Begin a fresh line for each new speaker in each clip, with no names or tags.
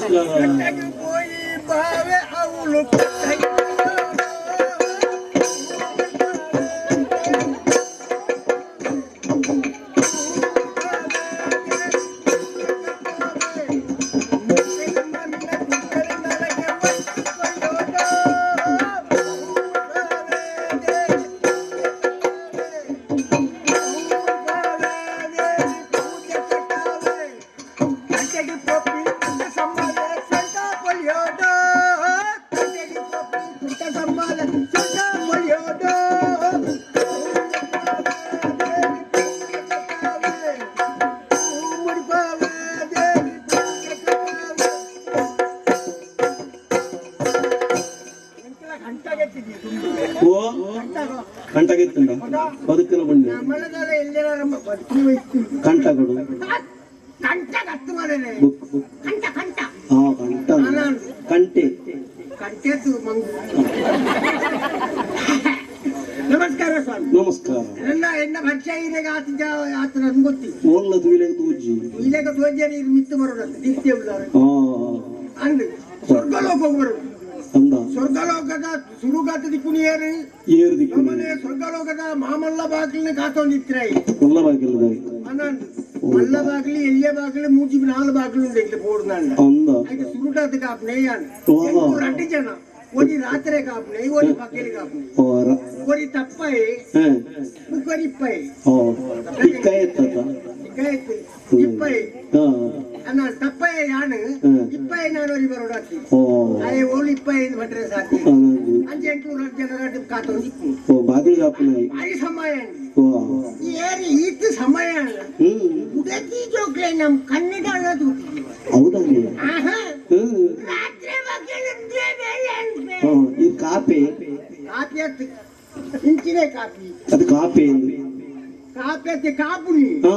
ನಮಸ್ಕಾರ. ಓ ಕಂಟಗಿತ್ತುಂಡ ಬದುಕಿನ ಬಂಡಿ ಕಂಟಗಳು
ಕಂಠ ಕತ್ತು ಮಾರೇ.
Book book.
ಕಂಠ ಕಂಠ.
ಹಾ, ಕಂಟ ಕಂಟೆ.
ಕಂಠೇತು ಮಂಗು. ನಮಸ್ಕಾರ ಸ್ವಾಮಿ.
ನಮಸ್ಕಾರ.
ನನ್ನ ಎನ್ನ ಭಕ್ಷ್ಯ ಇರೆಗ ಆತ ಆತ ನನ್ಗೆ ಗೊತ್ತಿ.
ಓಲ್ಲ ತುಯಿಲೆಗ್ ತೂಜಿ.
ಇಲೆಗ ತೋಜ ನೀರು ಮಿತ್ತು ಬರೋದಂತ ದಿತ್ಯ
ಹಾ.
ಅಂದ್ ಸ್ವರ್ಗಲೋಕ ಬರೋದು.
ಅಂದ.
ಸ್ವರ್ಗಲೋಕದ ಸುರುಗಾತ ದಿಕ್ಕುನಿಯರು.
ಏರು ದಿಕ್ಕು.
ನಮ್ಮನೆ ಸ್ವರ್ಗಲೋಕದ ಮಾಮಲ್ಲ ಬಾಗಿಲಿನ ಕಾತೊಂದಿತ್ರ.
ಮಲ್ಲ ಬಾಗಿಲದ.
ಅನಂದ್ ಮಲ್ಲ ಬಾಗಿಲು, ಎಲ್ಲಿಯ ಬಾಗಿಲು, ಮೂಜಿ ನಾಲ್ ಬಾಗಿಲು ಉಂಡು ಇಲ್ಲಿ ಬೋರ್ಡ್.
ಅಂದ.
అయితే ಸುರುಟಾದ ಕಾಪನೆ ಯಾನ್.
ಓಹೋ.
రెండు ಜನ, ಒಂಜಿ ರಾತ್ರೆ ಕಾಪನೆ, ಒಂಜಿ ಪಕ್ಕಲಿ ಕಾಪನೆ.
ಓರ.
ಒರಿ ತಪ್ಪಾಯಿ,
ಹಾ.
ಬುಕ್ಕೊರಿ ಇಪ್ಪಾಯಿ.
ಓ, ಇಕ್ಕ ಎತ್ತದ.
ಇಪ್ಪಾಯಿ.
ಹಾ.
ಅನ್ನ ತಪ್ಪಾಯ ಯಾನು.
ಹ್ಮ್.
ಇಪ್ಪಾಯಿ ನಾನು ಒರಿ ಬರೋಡಾತಿ.
ಓ.
ಅಯ್ಯ ಓಲು ಇಪ್ಪಾಯಿ ಭಟ್ರೆ ಸಾತಿ.
ಅನಂದ್.
ಅಂಚೆ ಎಂಟು ಜನ ಕಾತೊಂದು ಇಪ್ಪು.
ಓ, ಬಾಗಿಲು ಕಾಪುನಾಯಿ.
ಭಾರಿ ಸಮಯ.
ಓ.
ಏರಿ ಈತ ಸಮಯ. ಉಡತಿ ಜೋಕ್ಲೆ ನಮ್ ಕನ್ನಡ ಅನ್ನೋದು.
ಹೌದಾ?
ಆಹಾ.
ಹ್ಮ್.
ರಾತ್ರಿ ಮಕ್ಕಳು ಬೇಳೆ ಅನ್ಪೆ.
ಹಾ, ಇದು ಕಾಪೆ.
ಕಾಪಿ ಅತ್ತು ಇಂಚಿನೇ ಕಾಪಿ.
ಅದು ಕಾಪೆ ಎಂದು.
ಕಾಪಿ ಅತ್ತೆ ಕಾಪುನಿ.
ಹಾ,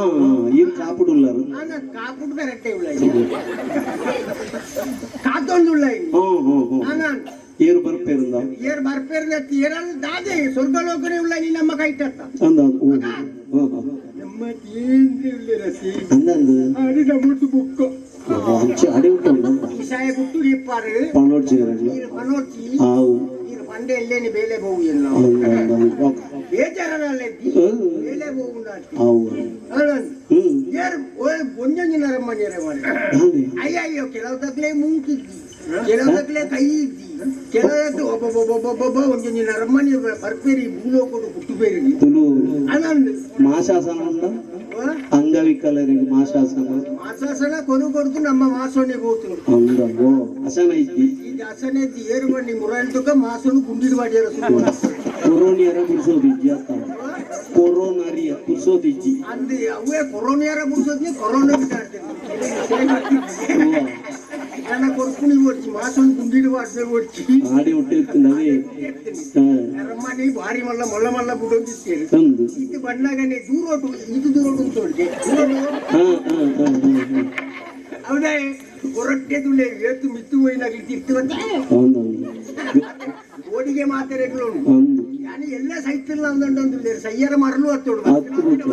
ಇದು ಕಾಪುಡುಲ್ಲಾರು.
ಅನ್ನ ಕಾಪುಡು ಕರೆಕ್ಟೇ ಉಳ್ಳ ಕಾತೊಂದುಳ್ಳ.
ಹ್ಮ್ ಹ್ಮ್ ಹ್ಮ್
ನಾನ್
ಏರು ಬರ್ಪೇರುಂದ.
ಏರ್ ಬರ್ಪೇರ್ನ ಏರಲ್ ದಾದೆ ಸ್ವರ್ಗಲೋಕನೇ ಉಳ್ಳ ನೀ ನಮ್ಮ ಕೈಟತ್ತ.
ಅಂದ ಓ ಹಾ ಹಾ.
ನಮ್ಮ ಕೇಂದ್ರ ಉಳ್ಳ ರಸಿ.
ಅಂದಂದು.
ಅಡಿ ನಮ್ಮದು ಬುಕ್ಕ.
ಅಂಚೆ ಅಡಿ ಉಂಟು.
ಈಶಾಯ ಗುಟ್ಟು ಇಪ್ಪಾರು.
ಪಣೋಡ್ಜಿಗರಲ್ಲ.
ನೀರು ಪನೋಡ್ಚಿ.
ಆವು.
ನೀರು ಪಂಡೆ ಎಲ್ಲೇನಿ ಬೇಲೆ ಹೋಗು ಎಲ್ಲ.
ಅಂದ ಅಂದ.
ಬೇಜಾರಲ್ಲ. ಬೇಲೆ ಹೋಗುಂಡಾಟಿ.
ಆವು.
ಅಲ್ಲಂದ್.
ಹ್ಮ್.
ಏರ್ ಒಂಜೊಂಜಿ ನರಮ್ಮನೇರೆ ಮಾರೆ.
ದಾನೆ.
ಅಯ್ಯ ಅಯ್ಯೋ, ಕೆಲವು ತಕ್ಲೆ ಮೂಂಕಿದ್ದಿ, ಕೆಲವು ತಕ್ಲೆ ಕೈ ಇದ್ದಿ, ಕೆಲವು ಒಬ್ಬೊಬ್ಬೊಬ್ಬೊಬ್ಬೊಬ್ಬ ಒಂಜೊಂಜಿ ನರಮ್ಮನಿ ಬರ್ಪೇರಿ ಭೂಲೋಕಡು ಹುಟ್ಟುಬೇರಿ.
ತುಳು.
ಅನಂದ್.
ಮಾಶಾಸನ ಉಂಡ. ಅಂಗವಿಕಲರಿಗೆ ಮಾಶಾಸನ.
ಮಾಸಾಸನ ಕೊನು ಕೊಡ್ತು ನಮ್ಮ ಮಾಸೋನೆ ಬೋತು.
ಅಂದ, ಓ, ಅಸನ ಇದ್ದಿ.
ಈ ಅಸನೆ ಏರು ಬಣ್ಣಿ ಮುರಾಯಿಲ್ ತುಕ ಮಾಸೋನು ಗುಂಡಿಡು ಬಾಡಿಯರ ಸುರು.
ಕೊರೋನಿಯರ ಬಿಡಿಸೋದಿಜ್ಜಿ ಅತ್ತ, ಕೊರೋನರಿಯ ಬಿಡಿಸೋದಿಜ್ಜಿ.
ಅಂದ್ ಅವೇ ಕೊರೋನಿಯರ ಬಿಡಿಸೋದ್ನಿ, ಕೊರೋನಾ ಬಿಟ್ಟಾಡ್ತೀನಿ. ನನ್ನ ಕೊರ್ಪುಣಿ ಓಡ್ಚಿ, ಮಾಸೋನು ಗುಂಡಿಡು ಬಾಡಿದ ಓಡ್ಚಿ.
ಆಡಿ ಹುಟ್ಟಿರ್ತದೆ ಅದೇ ಹಾ.
ನರಮ್ಮನಿ ಭಾರಿ ಮಲ್ಲ ಮಲ್ಲ ಮಲ್ಲ ಬುಡೊಂದಿತ್ತೇರು.
ತಂದು.
ಇದು ಬಣ್ಣಗನೆ ದೂರೋಟು, ಇದು ದೂರೋಟು ಉಂಟು.
ಹಾ ಹಾ ಹಾ ಹಾ ಹಾ.
ಹೌದಾ, ಹೊರಟ್ಟೆ ತುಳೆ ಏತು ಮಿತ್ತು ಹೋಯಿನಾಗ್ಲಿ ತಿರ್ತು ಮತ್ತೆ.
ಹೌದು.
ಓಡಿಗೆ ಮಾತೆರೆಗಳು.
ಒಂದು.
ನಾನು ಎಲ್ಲ ಸೈತಿಲ್ಲ ಅಂದಂಡು ಸಯ್ಯರ ಮರಳು ಹತ್ತೋಡು.
ಹತ್ತು ಬಿಟ್ಟು.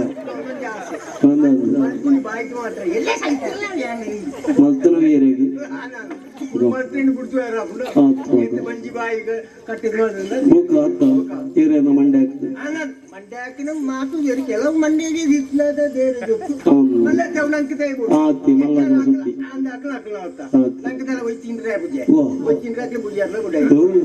ಒಂದೊಂದು.
ಮಲ್ಪುನಿ ಬಾಯಿಗೆ ಮಾತ್ರ ಎಲ್ಲ ಸೈತಿಲ್ಲ ಯಾನು.
ಮಲ್ತನ ವೀರಿಗೆ.
ಮಲ್ತೇನು ಬಿಡ್ತು ಯಾರ.
ಹತ್ತು.
ಬಂಜಿ ಬಾಯಿಗೆ ಕಟ್ಟಿದ್ರು.
ಬುಕ್ ಅತ್ತ ಏರೇನ ಮಂಡೆ ಆಗ್ತದೆ.
ಮಂಡ್ಯಾಕಿನ ಮಾತು ಬೇರೆ, ಕೆಲವು ಮಂಡ್ಯಗೆ ದಿಕ್ನಾದ ದೇರು ಗೊತ್ತು.
ಹೌದು.
ಮಲ್ಲ ತೆವನಂಕಿತ.
ಆತಿ ಮಲ್ಲನ ಸುದ್ದಿ.
ಅಂದ ಅಕ್ಲ ಅಕ್ಲ ಅಂತ.
ಹೌದು.
ನಂಗೆ ಒಯ್ ತಿಂದ್ರೆ ಬುಜೆ.
ಓ.
ಒಯ್ ತಿಂದ್ರೆ ಬುಜಾರ್ಲ ಗುಡ.
ಹೌದು.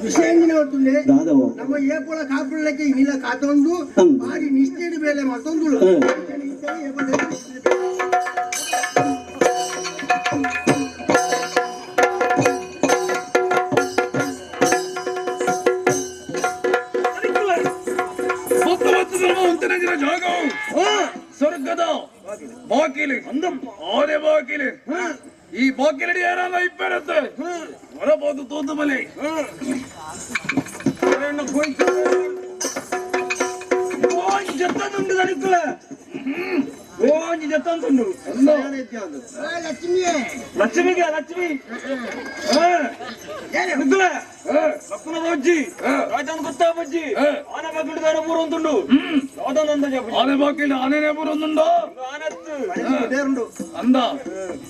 ವಿಷಯ ಎಂಜಿನ ಹೊತ್ತುಂಡೆ.
ದಾದವ.
ನಮ್ಮ ಏಪೊಳ ಕಾಪುಳ್ಳಕ್ಕೆ ಇಲ್ಲ ಕಾತೊಂದು.
ಹೌದು.
ಬಾರಿ ನಿಷ್ಠೆಡು ಬೇಲೆ ಮತ್ತೊಂದು.
ಹ್ಮ್.
ಮತ್ತು ಮತ್ತು ಧರ್ಮ ಉಂಟನಗಿರ ಜಾಗವು ಸ್ವರ್ಗದ ಬಾಕಿಲು, ಆನೆ ಬಾಕಿಲು. ಈ ಬಾಕಿಲಡಿ ಯಾರನ್ನ ಇಪ್ಪರತ್ತೆ ಹೊರಬೋದು ತೋದು ಮಲೆ.
ಜತ್ತಂದುಂಡು ದನಿಕ್ಕುಲ, ಓಂಜಿ ಜತ್ತಂದುಂಡು.
ಲಕ್ಷ್ಮಿಯೇ.
ಲಕ್ಷ್ಮಿಗೆ ಲಕ್ಷ್ಮಿ ನಿಕ್ಕುಲ ಲಕ್ಕುನ ಬಜ್ಜಿ ರಾಜನ್ ಗೊತ್ತಾ ಬಜ್ಜಿ ಆನೆ ಬಾಕಿಲು ದಾರ ಪೂರ ఉంటుండు. ಯಾವ್ದೊಂದು
ಆನೆ ಬಾಕಿಲ್ ಆನೆನೇ ಬರೋದುಂಡು ಅಂದ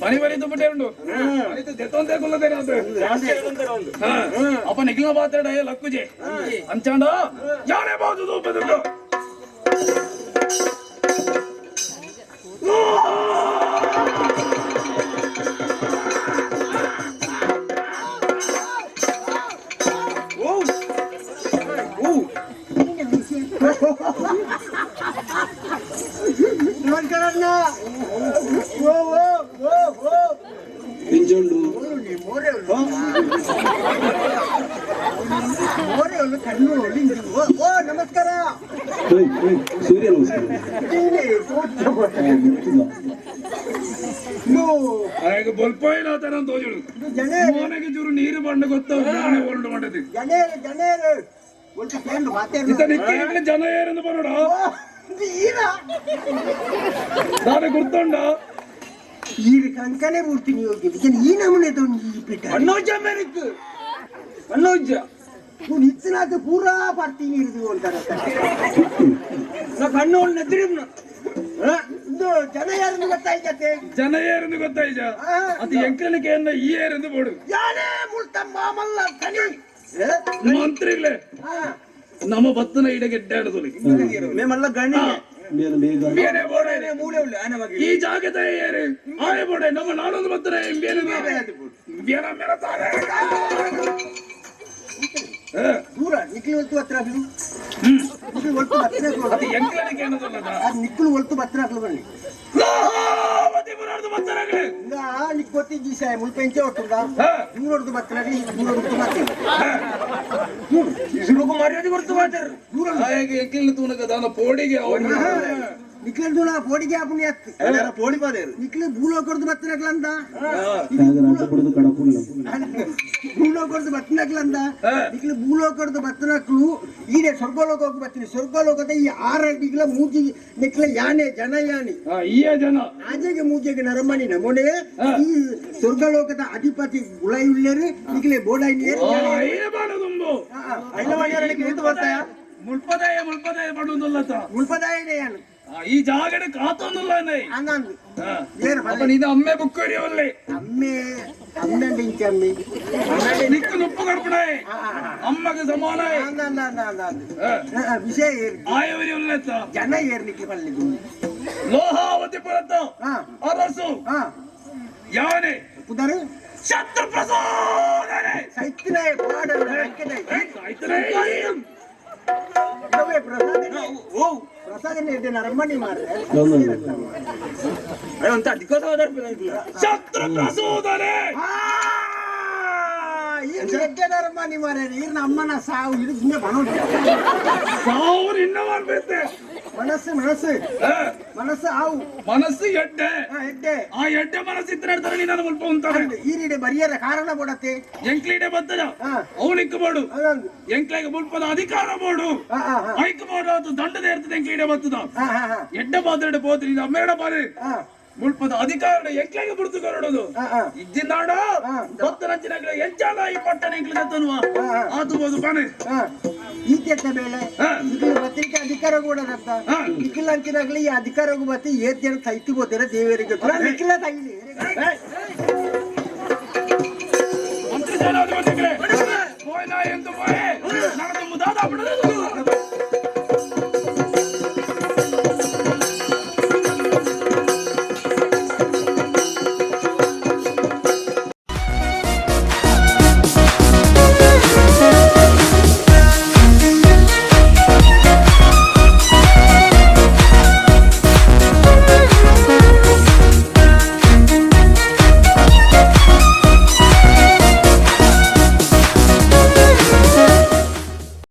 ಪನಿ ಬರಿ ತುಪ್ಪಟೆ ಉಂಡು ದೆತ್ತೊಂದೇ ಕುಲ್ಲದೇನೆ ಅದು. ಅಪ್ಪ ನಿಖಿಲ ಪಾತ್ರೆ ಲಕ್ಕುಜೆ ಅಂಚಾಂಡ ಯಾನೇ ಬಾಜು ತೂಪದುಂಡು.
ನಮಸ್ಕಾರ ಅಣ್ಣ. ಓ ಓ ಓ ಓ.
ಎಂಚುಂಡು?
ಮೋರೆ ಮೋರೆ ಒಂದು ಕಣ್ಣು ಓ ಓ ನಮಸ್ಕಾರ.
ಓಯ್, ಓಯ್, ಸೂರ್ಯ ನಮಸ್ಕಾರ.
ಇಲ್ಲಿ
ಗೊತ್ತಿಲ್ಲ.
ಇದು
ಹಾಗೆ ಬೊಲ್ಪಾಯಿನ ಆತನ ತೋಜುಡು.
ಇದು ಜನ
ಮೋನೆಗೆ ಚೂರು ನೀರು ಬಣ್ಣ ಗೊತ್ತ ಮೋನೆ ಓಲ್ಡ್ ಮಾಡದು.
ಜನೇರು ಜನೇರು ಒಂದು ಕೇಂದ್ರ ಮಾತೇನು.
ಇತ ನಿಕ್ಕೆ ಇರ್ಲಿ ಜನ ಏರೆಂದು ಬರೋಡ.
ಈರ
ನಾನು ಗುರ್ತುಂಡ.
ಈರು ಕಂಕನೆ ಬಿಡ್ತೀನಿ ಹೋಗಿ ಈ ನಮೂನೆ ತೊಂದು ಈ ಪಿಟ್ಟ.
ಕಣ್ಣೋಜ ಮೇರಿಕ್ ಕಣ್ಣೋಜ.
ನಿಚ್ಚಿನಾದ ಪೂರಾ ಬರ್ತೀನಿ ಇರುದು ಅಂತಾರೆ.
ನಾ ಕಣ್ಣು ನೆತ್ತಿರಿ.
ಇದು ಜನ ಯಾರನ್ನು ಗೊತ್ತಾಯ್ತತೆ?
ಜನ ಏರೆಂದು ಗೊತ್ತಾಯ್ತ ಅದು ಎಂಕಲಿಕೆ ಎನ್ನ ಈ ಏರೆಂದು ಬೋಡು.
ಯಾನೇ ಮುಳ್ತ ಮಾಮಲ್ಲ ತನಿ.
ಮಂತ್ರಿಗಳೇ, ನಮ್ಮ ಬತ್ತನ ಇಡಗೆ ಎಡ್ಡಾಡುದು.
ಮೇಮಲ್ಲ ಗಣಿ.
ಬೇಗ ಬೇಗ.
ಬೇರೆ ಬೋಡೆ.
ಮೂಲೆ ಉಳ್ಳೆ ಆನೆ ಬಗ್ಗೆ.
ಈ ಜಾಗದ ಏರಿ ಆನೆ ಬೋಡೆ ನಮ್ಮ ನಾಡೊಂದು ಬತ್ತನ ಬೇರೆ ಬೇರೆ ಮೇರೆ ತಾರೆ.
ದೂರ ನಿಕ್ಲು ಒಲ್ತು ಹತ್ರ ಬಿಡು. ನಿಕ್ಲು ಒಲ್ತು ಹತ್ರ.
ಅದು ಎಂಕಲಿಕೆ ಅನ್ನೋದಲ್ಲ.
ಅದು ನಿಕ್ಲು ಒಲ್ತು ಹತ್ರ ಹಾಕ್ಲು ಬನ್ನಿ.
ಲೋಹಾವತಿ ಬರೋದು ಬತ್ತನಗಳೇ.
ಈಗ ನಿಕ್ ಗೊತ್ತಿದ್ದಿ ಸಾಯ ಮುಲ್ಪೆಂಚೆ ಒಟ್ಟುಂದ. ದೂರ ಹೊಡೆದು ಬತ್ತನಾಗಲಿ ದೂರ ಹೊಡೆದು ಮಾತೇವೆ.
ಇಸುರುಕು ಮರ್ಯಾದೆ ಕೊಡ್ತು ಮಾತಾರು.
ದೂರ.
ಹಾಗೆ ಎಂಕಲಿನ ತೂನಕ ದಾನ ಪೋಡಿಗೆ ಅವನು.
ನಿಕ್ಲು ದೂರ ಪೋಡಿಗೆ ಆಪುಣಿ ಹತ್ತು.
ಪೋಡಿ ಪಾದೇರು.
ನಿಕ್ಲು ಭೂಲೋ ಕೊಡ್ದು ಬತ್ತನಾಗ್ಲಂದ.
ತ್ಯಾಗರಾಜ ಬುಡದು ಕಡಪುಲ್ಲ.
ಭೂಲೋಕದ ಬತ್ತನಕ್ಲಂದ. ನಿಕ್ಲು ಭೂಲೋಕದ ಬತ್ತನಕ್ಲು ಈಡೆ ಸ್ವರ್ಗಲೋಕ ಹೋಗಿ ಬರ್ತೀನಿ. ಸ್ವರ್ಗಲೋಕದ ಈ ಆರು ಅಡಿಗಳ ಮೂಜಿ ನಿಕ್ಲ ಯಾನೆ ಜನ ಯಾನೆ.
ಈಯ ಜನ.
ಆಜೆಗೆ ಮೂಜೆಗೆ ನರಮಣಿ ನಮೋನೆ ಈ ಸ್ವರ್ಗಲೋಕದ ಅಧಿಪತಿ ಉಳಾಯುಳ್ಳೇರು ನಿಕ್ಲೆ ಬೋಡಾಯಿ ನೀರು.
ಐನ ಬಾಣ ತುಂಬು. ಮುಲ್ಪದಾಯ ಮುಲ್ಪದಾಯ ಮಾಡುವುದಿಲ್ಲ.
ಮುಲ್ಪದಾಯನೇ ಯಾನು.
ಈ ಜಾಗಡೆ ಕಾತೊಂದಿಲ್ಲ.
ಆನಂದ್ ಏರು.
ಅಪ್ಪ ನೀನು ಅಮ್ಮೆ ಬುಕ್ ಹಿಡಿಯವಲ್ಲಿ.
ಅಮ್ಮೆ ಅಮ್ಮೆ ಇಂಚ ಅಮ್ಮೆ.
ನಿಕ್ಕು ನುಪ್ಪು ಕಡ್ಪಣೆ ಅಮ್ಮಗೆ ಸಮಾನ.
ವಿಷಯ ಏರು.
ಆಯವರಿ ಉಲ್ಲತ್ತ.
ಜನ ಏರ್ಲಿಕ್ಕೆ ಬಲ್ಲಿದ್ದು.
ಲೋಹಾವತಿ ಪುರತ್ತ ಅರಸು ಯಾನೆ
ಪುದರು
ಶತ್ರು ಪ್ರಸಾದನೆ.
ಸೈತ್ನಾಯ ಪಾಡ ಅಂಕನಾಯ. ಪ್ರಸಾದನೆ.
ಓ.
ಪ್ರಸಾದನೆ ಇದ್ದೇನೆ ಅರಮನೆ ಮಾರ್ರೆ.
ಅಂತ
ಶತ್ರು ಪ್ರಸೂದನೆ.
ಈರ್ನ ಅರಮನೆ ಮಾರ್ರೆ ಈರ್ನ ಅಮ್ಮನ ಸಾವು ಇದು ಸುಮ್ಮನೆ ಬಣ.
ಸಾವು ನಿನ್ನ ಮಾಡ್ಬೇತೆ.
ಮನಸ್ಸು ಮನಸ್ಸು ಮನಸ್ಸು ಆವು.
ಮನಸ್ಸು ಎಡ್ಡೆ.
ಎಡ್ಡೆ.
ಆ ಎಡ್ಡೆ ಮನಸ್ಸು ಇತ್ತು ನಡ್ತಾರೆ ನೀನು ಮುಲ್ಪ ಅಂತಾರೆ.
ಈರಿಡೆ ಬರಿಯರ ಕಾರಣ ಕೊಡತ್ತೆ.
ಎಂಕ್ಲೀಡೆ ಬತ್ತದ ಅವನಿಕ್ಕ ಬೋಡು. ಎಂಕ್ಲೆಗೆ ಮುಲ್ಪದ ಅಧಿಕಾರ ಬೋಡು. ಐಕ್ ಬೋಡು ಅದು ದಂಡದ ಇರ್ತದೆ ಎಂಕ್ಲೀಡೆ ಬತ್ತದ. ಎಡ್ಡೆ ಬಾದ್ರಡೆ ಪೋತ್ರಿ ಇದು ಅಮ್ಮೇಡ ಬಾರಿ ಮುಲ್ಪದ ಅಧಿಕಾರ ಎಂಕ್ಲೆಗೆ ಬಿಡ್ತು ಕರಡೋದು ಇದ್ದಿನಾಡ ಗೊತ್ತನಂಚಿನ ಎಂಚಾಲ ಈ ಪಟ್ಟಣ ಎಂಕ್ಲೆ ತನ್ನುವ ಆತು ಬೋದು ಬಾನೆ.
ಈತೆತ್ತ ಬೇಳೆ ನಿಖಿಲ ಬತ್ತಿಗೆ ಅಧಿಕಾರ ಕೂಡ ನಿಖಿಲ ಅಂಚಿನಾಗ್ಲಿ ಈ ಅಧಿಕಾರಕ್ಕೂ ಬತ್ತಿ ಏತ್ ಜನ ತೈತಿ ಬೋತಾರೆ ದೇವರಿಗೆ ನಿಖಿಲ ತೈಲಿ.
ಮಂತ್ರಿ ಸೇನಾಧಿಪತಿಗಳೇ, ಹೋಯ್ನ ಎಂದು ಹೋಯೆ ನನಗೆ ಮುದಾದ ಬಿಡದು.